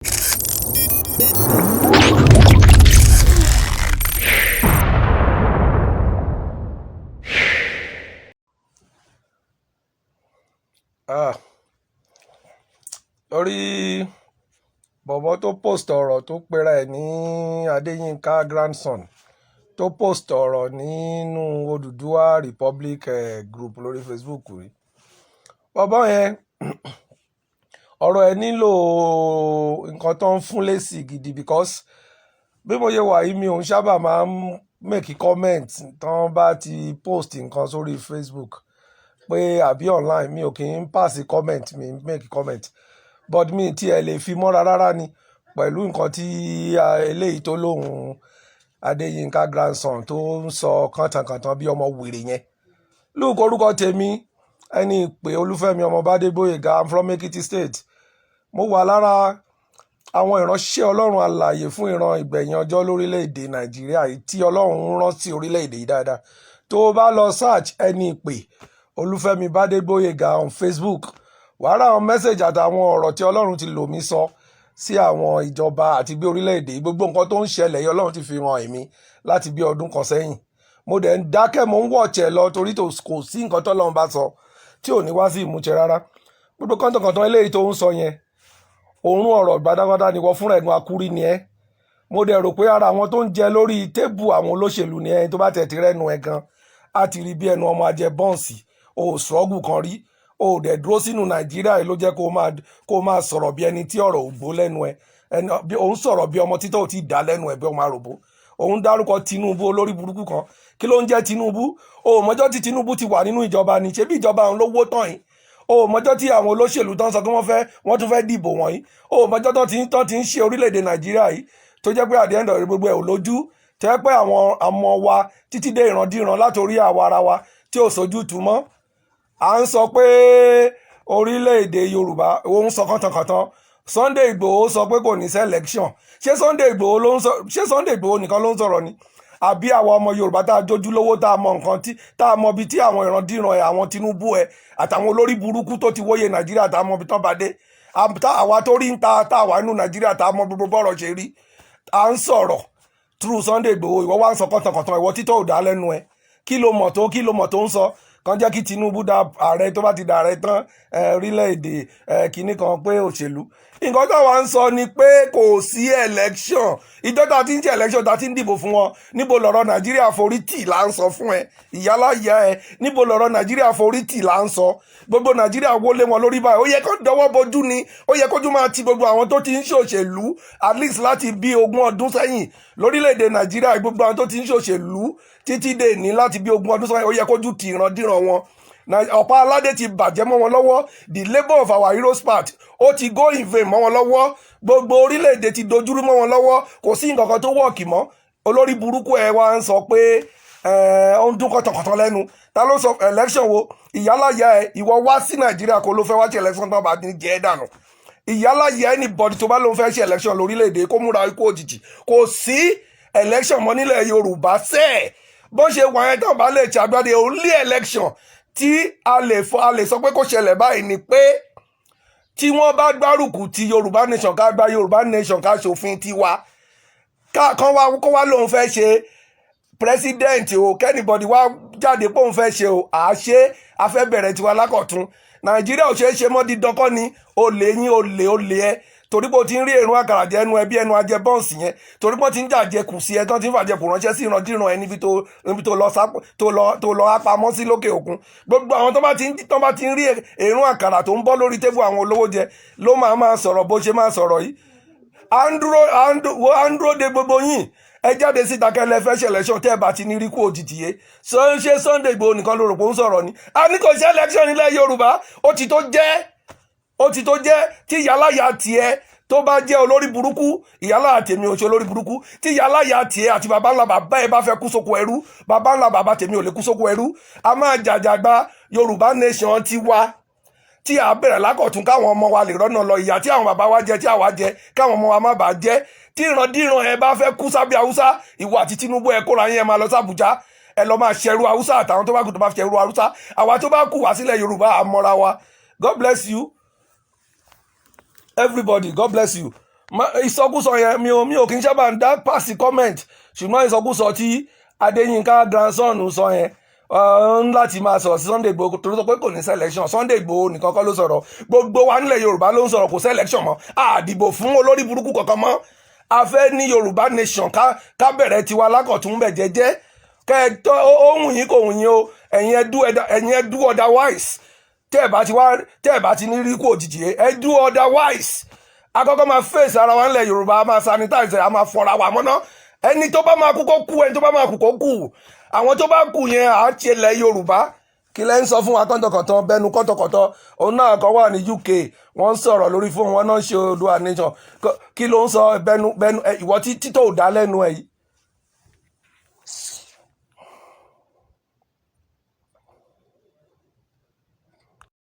Ah, lórí bọ̀bọ̀ tó post ọ̀rọ̀ tó pera ẹ̀ ní Adéyínká grandson, tó post ọ̀rọ̀ nínú Odùduwà Republic group lórí Facebook rí. Bọ̀bọ̀ yẹn, ọ̀rọ̀ ẹ̀ nílò nǹkan tó ń fún lésì gidi, because bí mo ṣe wà yìí, mi ò ń sábà máa ń make comment tán bá ti post nǹkan sórí Facebook pé àbí online. Mi ò kì í pass comment, mi make comment, but mi tí ẹ lè fi mọ́ra rárá ni pẹ̀lú nǹkan tí eléyìí tó lóhùn Adéyínká grandson tó ń sọ kàntànkàntàn bí ọmọ wèrè yẹn. Look, orúkọ tèmi, ẹni pé Olúfẹ́mi ọmọ Bádégbóyèga. I'm from Ekiti State. Mo wà lára àwọn ìránṣẹ́ Ọlọ́run alààyè fún ìran ìgbẹ̀yìn ọjọ́ lórílẹ̀‐èdè Nàìjíríà yìí tí Ọlọ́run ń rán sí orílẹ̀‐èdè yìí dáadáa. Tó o bá lọ search ẹni ìpè Olúfẹ́mi Bádégbóyèga on Facebook, wàá rà àwọn message àtàwọn ọ̀rọ̀ tí Ọlọ́run ti lò mí sọ sí àwọn ìjọba àti bí orílẹ̀-èdè yìí. Gbogbo nǹkan tó ń ṣẹlẹ̀ yìí, Ọlọ́run ti fi hàn èmi láti bí ọdún kan sẹ́yìn. Mo dẹ̀ ń dákẹ́, mo ń wọ̀ọ̀chẹ̀ lọ, torí kò sí nǹkan tọ́lọ́run bá sọ tí ò ní wá sí ìmúṣẹ rárá. Gbogbo kọ́ńtàkọ́ńtàn eléyìí tó ń sọ yẹn, òórùn ọ̀rọ̀ gbadagbada ni wọ́n fúnra ẹ̀gbọ́n akúrí ni ẹ́. Mo dẹ̀ rò pé ara àwọn tó ń jẹ lórí table àwọn olóṣèlú ni ẹ. Tó bá tẹ̀ ti rẹ́nu ẹ̀ gan, á ti rí bí ẹnu ọmọ ajẹ bọ́ǹsì. O ò struggle kan rí, o ò dẹ̀ dúró sínú Nàìjíríà yìí ló jẹ́ kó máa sọ̀rọ̀ bí ẹni tí ọ̀rọ̀ ò gbó lẹ́nu ẹ. Ẹni òun sọ̀rọ̀ bí ọmọ títọ́ ò ti dá lẹ́nu ẹ̀, bí ọmọ àròbó. Òun dárúkọ Tinubu, olórí burúkú kan. Kí ló ń jẹ́ Tinubu? O ò mọjọ́ tí Tinubu ti wà nínú ìjọba ni. Ṣebí ìjọba òun ló wó tán yìí? O ò mọjọ́ tí àwọn olóṣèlú tán sọ pé wọ́n fẹ́, wọ́n tún fẹ́ dìbò wọ̀nyí. O ò mọjọ́ tán ti ń ṣe orílẹ̀-èdè Nàìjíríà yìí, tó jẹ́ pé at the end of the gbogbo ẹ̀ ò lójú, tó jẹ́ pé àwọn ọmọ wa títí dé ìrandíran látòrí àwa ara wa tí ò sójú tù mọ́. À ń sọ pé orílẹ̀-èdè Yorùbá, òun sọ kàntankàntan. Sunday Igboho sọ pé kò ní sí election. Ṣé Sunday Igboho ló ń sọ? Ṣé Sunday Igboho nìkan ló ń sọ̀rọ̀ ni, àbí àwa ọmọ Yorùbá tá a jójú lówó, tá a mọ nǹkan, tí tá a mọ ibi tí àwọn ìrandíran ẹ, àwọn Tinubu ẹ àtàwọn olórí burúkú tó ti wóye Nàìjíríà, tá a mọ ibi tán bá dé, àwa tó rí ń ta, tá a wà nínú Nàìjíríà, tá a mọ gbogbo bọ́rọ̀ ṣe rí, à ń sọ̀rọ̀ through Sunday Igboho? Ìwọ wá ń sọ kọ́tànkọ̀tàn, ìwọ títọ́ ò dá lẹ́nu ẹ. Kí ló mọ̀ tó? Kí ló mọ̀ tó ń sọ kan jẹ́ kí Tinubu da ààrẹ? Tó bá ti da ààrẹ tán, orílẹ̀-èdè kínní kan pé òṣèlú. Nǹkan táwa ń sọ ni pé kò sí election. Ìjọ tá a ti ń ṣe election, tá a ti ń dìbò fún wọn, níbo lọ̀rọ̀ Nàìjíríà forí tì là ń sọ fún ẹ, ìyálàyà ẹ. Níbo lọ̀rọ̀ Nàìjíríà forí tì là ń sọ. Gbogbo Nàìjíríà wọlé wọn lórí báyìí. Ó yẹ kó dọwọ́ bojú ni. Ó yẹ kójú máa ti gbogbo àwọn tó ti ń ṣòṣèlú at least láti bí 20 ọdún sẹ́yìn lórílẹ̀‐èdè Nàìjíríà. Gbogbo àwọn tó ti ń ṣòṣèlú títí dé ní láti bí 20 ọdún sẹ́yìn, ó yẹ kójú ti ìrandíran wọn. Ọ̀pá aládé ti bàjẹ́ mọ́ wọn lọ́wọ́. The labour of our heroes part, ó ti go in vain mọ́ wọn lọ́wọ́. Gbogbo orílẹ̀-èdè ti dojúrú mọ́ wọn lọ́wọ́. Kò sí nǹkan kan tó work mọ́. Olórí burúkú ẹ wá ń sọ pé ó ń dún kọ̀tọ̀kọ̀tọ̀ lẹ́nu. Ta ló sọ? Election wo, ìyálàyà ẹ? Ìwọ wá sí Nàìjíríà kó ló fẹ́ wá ṣe election tán bá ní jẹ́ dànù. Ìyálàyà anybody tó bá lóun fẹ́ ṣe election lórílẹ̀-èdè, kó múra ikú òjijì. Kò sí election mọ́ nílẹ̀ Yorùbá sẹ́ẹ̀. Bó ṣe wà yẹn, tán bá lè ṣàgbádé, only election tí a lè fọ, a lè sọ pé kó ṣẹlẹ̀ báyìí ni pé tí wọ́n bá gbárùkù ti Yorùbá nation, ká gba Yorùbá nation, ká ṣòfin tiwa, ká kán wá kó wá lóun fẹ́ ṣe president o, kí anybody wá jáde pé òun fẹ́ ṣe o, à á ṣe. A fẹ́ bẹ̀rẹ̀ tiwa lákọ̀tún. Nàìjíríà ò ṣeé ṣe mọ́. Dídán kọ́ ni olè yín, olè, olè ẹ, torí pé o ti ń rí èrún àkàrà jẹ ẹnu ẹ bí ẹnu ajẹ bọ́ǹsì yẹn, torí pé wọ́n ti ń jàjẹ kù sí ẹ, tán ti ń fàjẹ kù ránṣẹ́ sí ìrandíran ẹ níbi tó lọ apamọ́ sí lókè òkun. Gbogbo àwọn tó bá ti ń rí èrún àkàrà tó ń bọ́ lórí table àwọn olówó jẹ ló máa máa sọ̀rọ̀ bó ṣe máa sọ̀rọ̀ yìí. À ń dúró de gbogbo yín. Ẹ jáde síta kẹlẹ fẹ́ ṣe election tẹ́ ẹ bá ti ní rí kú òjijì yé. Ṣé Sunday Igboho nìkan ló rò pé ó ń sọ̀rọ̀ ni? A ní kò sí election nílẹ̀ Yorùbá. Ó ti tó jẹ́, ó ti tó jẹ́. Tí ìyáláyà tiẹ̀ tó bá jẹ́ olórí burúkú, ìyálà tèmi ò ṣe olórí burúkú. Tí ìyáláyà tiẹ̀ àti baba ńlá bàbá ẹ bá fẹ́ kú sóko ẹrú, baba ńlá bàbá tèmi ò lè kú sóko ẹrú. A máa jàjàgbá Yorùbá nation ti wá tí a bẹ̀rẹ̀ lákọ̀tún, káwọn ọmọ wa lè rọ́nà lọ. Ìyà tí àwọn bàbá wa jẹ, tí àwa jẹ, káwọn ọmọ wa má bàa jẹ. Tí ìrandíran ẹ bá fẹ́ kú sábẹ́ Haúsá, ìwọ àti Tinubu, ẹ kóra yín, ẹ máa lọ sí Àbújá, ẹ lọ máa ṣẹrú Haúsá àtàwọn tó bá kù, tó bá ṣẹrú Haúsá. Àwa tó bá kù wá sílẹ̀ Yorùbá, àmọ́ra wa. God bless you, everybody. God bless you. Ìsọkúsọ yẹn, mi ò kí n sábà ń dá pass comment, ṣùgbọ́n ìsọkúsọ tí Adéyínká grandson sọ yẹn ń láti máa sọ̀rọ̀ sí Sunday Igboho tó sọ pé kò ní selection. Sunday Igboho nìkan kọ́ ló sọ̀rọ̀, gbogbo wa nílẹ̀ Yorùbá ló ń sọ̀rọ̀. Kò selection mọ́, àdìbò fún olórí burúkú kankan mọ́. A fẹ́ ní Yorùbá nation, ká bẹ̀rẹ̀ tiwa lákọ̀tún bẹ̀ jẹ́jẹ́. Kẹ́ ẹ tọ́ ohun yín kò hùn yín o. Ẹ̀yin ẹ do otherwise. Tẹ́ ẹ bá ti ní rí kú òjijì, ẹ do otherwise. Akọ́kọ́ máa face ara wa nílẹ̀ Yorùbá, a máa sanitize, a máa fọra wa mọ́ná. Ẹni tó bá máa kú kó kú, ẹni tó bá máa kú kó kú. Àwọn tó bá kú yẹn, à á ṣe ilẹ̀ Yorùbá. Kí lẹ́ ń sọ fún wa? Kọ́ńtọ̀kọ̀tọ̀ bẹnu kọ́ńtọ̀kọ̀tọ̀. Òun náà kan wà ní UK, wọ́n ń sọ̀rọ̀ lórí fóònù wọn náà, ń ṣe Oòduà nation. Kí ló ń sọ bẹnu bẹnu? Ìwọ tí títò ò dá lẹ́nu ẹ̀ yìí.